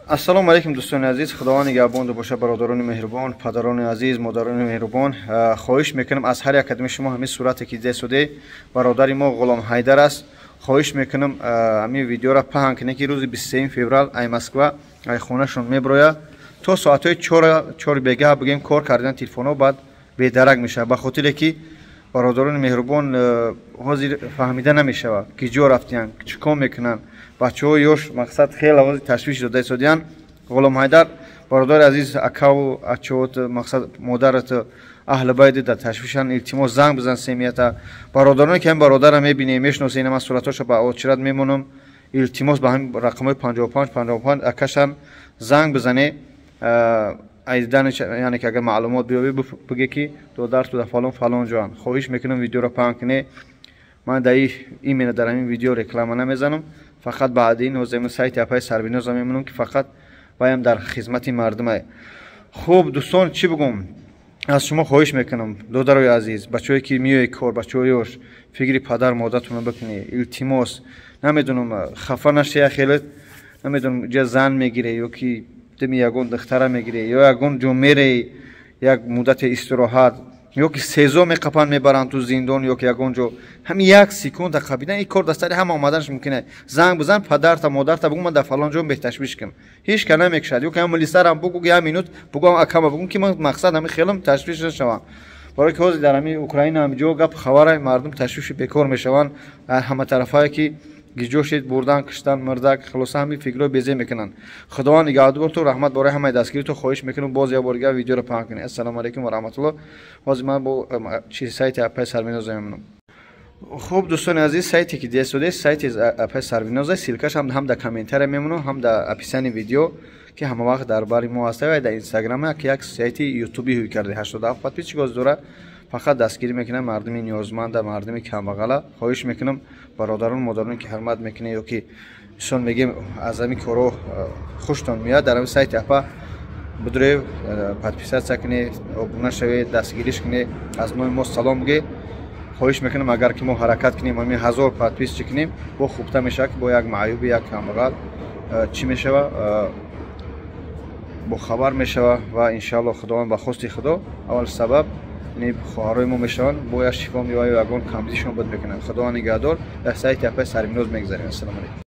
Ассалому алайкум, дӯстони азиз, Худованд нигаҳбон боша, бародарони меҳрубон, падарони азиз, модарони меҳрубон. Хоҳиш мекунам аз ҳар як кадоми шумо, ҳамин сурате ки дида шуде, бародари мо Ғулом Ҳайдар аст. Хоҳиш мекунам, ҳамин видеоро паҳн кунед, ки рӯзи 23 феврал ай Москва, ай хонашон меброяд то соатҳои 4 бегаҳ, бигем, кор кардан телефонҳо, баъд бедарак мешавад. Ба хотире ки, бародарони меҳрубон, ҳозир фаҳмида намешавад, ки ҷо рафтиянд, чӣ кор мекунанд. Бачаҳо ёш, мақсад, хеле ҳозир ташвиш дода истодиянд. Ғулом Ҳайдар, бародари азиз, акаву ачоот, мақсад, модарат, аҳли байди дар ташвишанд. Илтимос, занг бизан семията. Бародароне ки ҳамин бародарро мебинем, мешиносем, ман суратҳоша ба очират мемонам. Илтимос, ба ҳамин рақамҳои 55 55 акашан занг бизане. Яъне ки агар маълумот биёбӣ, бигӯ, ки додарт дар фалон фалон ҷоанд. Хоҳиш мекунам, видеоро паҳн кунед. Ман дар именно дар ҳамин видео реклама намезанам, фақат баъди ин ҳозир сайти апаи Сарвиноза мемонам, ки фақат ваям дар хизмати мардумае. Хуб, дӯстон, чӣ бигӯм? Аз шумо хоҳиш мекунам, додарои азиз, бачаҳое ки меои кор, бачаҳои ёш, фикри падар модаратонро бикунед, илтимос. Намедонам, хафа нашия, хеле намедонам, ҷа зан мегире ё ки дими ягон духтара мегире ё ягон ҷо мере, як муддати истироҳат, ё ки СИЗО меқапанд, мебаранд ту зиндон, ё ки ягон ҷо, ҳамин як секунда қабидан, ин кор дастари ҳама омаданаш мумкин аст. Занг бизан падарта, модарта, бугӯ, ман дар фалон ҷо, беташвиш кун, ҳеҷ ка намекушад. Ё ки ҳам милисарам бугӯ, як минут бугӯ, акама бугӯ, ки ман, мақсад, ҳамин хелам ташвиш нашавам. Барои ки ҳозир дар ҳамин Украина ҳам ҷо гап хабара, мардум ташвиши бекор мешаванд ҳама тарафае, ки гиҷо шед, бурдан, киштан, мурдак, хулоса, ҳамин фикрҳо безе мекунанд. Худованд нигаҳдор ту, раҳмат барои ҳамаи дастгириту. Хоҳиш мекунам, боз як бор дигар видеоро паҳн кунед. Ассалому алайкум ва раҳматуллоҳ. Ҳозир ман бо чи сайти апаи Сарвиноза мемонам. Хуб, дӯстони азиз, сайте ки дида сайти апаи Сарвиноза, ссылка ш ҳам дар комментария мемонам, ҳам дар описании видео, ки ҳама вақт дар бари мо ҳаста ва дар Инстаграм ки як сайти ютуби ҳуй карда, 87 подписчик дора, фақат дастгирӣ мекунам мардуми ниёзманда, мардуми камбағала. Хоҳиш мекунам, бародарон, модароне ки ҳурмат мекунед ё ки инсон мегем, аз ҳамин корҳо хуштон меяд, дар ҳамин сайти апа бидуред, подписаться кунед, обуна шавед, дастгириш кунед, аз номи мо салом бигӯед. Хоҳиш мекунам, агар ки мо ҳаракат кунем, ҳамин 1000 подписчик кунем, бо хубтар мешавад, ки бо як маъюби, як камбағал чӣ мешава, бохабар мешава. Ва иншаалло, Худованд ба хости Худо, аввал сабаб хоҳарои мо мешаванд, бо як шифо меояд, ягон камбизишон буд мекунанд. Худованд нигаҳдор. Дар сайти апаи Сарвиноз мегзарем. Ассалому алайкум.